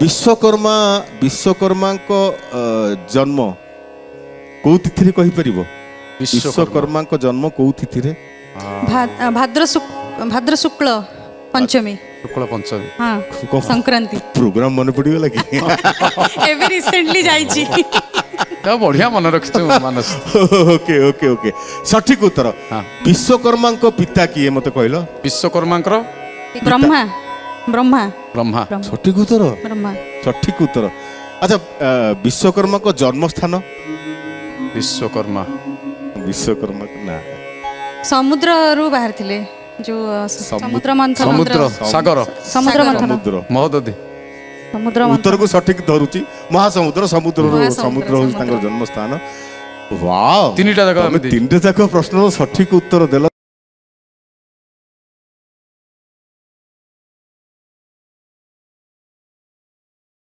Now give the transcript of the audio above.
ବିଶ୍ୱକର୍ମା, ବିଶ୍ୱକର୍ମାଙ୍କ ଜନ୍ମ କୋଉ ତିଥିରେ କହିପାରିବ? ବିଶ୍ୱକର୍ମାଙ୍କ ଜନ୍ମ କୋଉ ତିଥିରେ? ଭାଦ୍ର ଶୁକ୍ଳ ପଞ୍ଚମୀ। ଶୁକ୍ଳ ପଞ୍ଚମୀ। ହଁ। ସଂକ୍ରାନ୍ତି। ପ୍ରୋଗ୍ରାମ ମନେ ପଡିଗଲା କି? ଏବେ ରିସେଣ୍ଟଲି ଯାଇଛି। ତା ବଢିଆ ମନେ ରଖିଛୁ ମାନସ। ଓକେ, ସଠିକ ଉତ୍ତର। ବିଶ୍ୱକର୍ମାଙ୍କ ପିତା କିଏ, ମତେ କହିଲ? ବିଶ୍ୱକର୍ମାଙ୍କର ବ୍ରହ୍ମା, ବ୍ରହ୍ମା। ବ୍ରହ୍ମା। ସଠିକ ଉତ୍ତର। ବ୍ରହ୍ମା। ସଠିକ ଉତ୍ତର। ଆଚ୍ଛା, ବିଶ୍ୱକର୍ମାଙ୍କ ଜନ୍ମସ୍ଥାନ? ବିଶ୍ୱକର୍ମା। ବିଶ୍ୱକର୍ମା ନା। ସମୁଦ୍ରରୁ ବାହାରିଥିଲେ ଯୋଉ ସମୁଦ୍ର ମନ୍ଥନ। ସମୁଦ୍ର, ସାଗର। ସମୁଦ୍ର ମନ୍ଥନ। ସମୁଦ୍ର। ମହୋଦଧି। ସମୁଦ୍ର ମନ୍ଥନ। ଉତ୍ତରକୁ ସଠିକ ଧରୁଛି। ମହାସମୁଦ୍ର, ସମୁଦ୍ରରୁ। ମହାସମୁଦ୍ର, ସମୁଦ୍ର ହଉଛି ସମୁଦ୍ର। ତାଙ୍କର ଜନ୍ମସ୍ଥାନ। ୱାଓ! ତିନିଟା ଯାକ ତମେ ଆମେ ଦେଇଛୁ। ତିନିଟା ଯାକ ପ୍ରଶ୍ନର ସଠିକ ଉତ୍ତର ଦେଲ।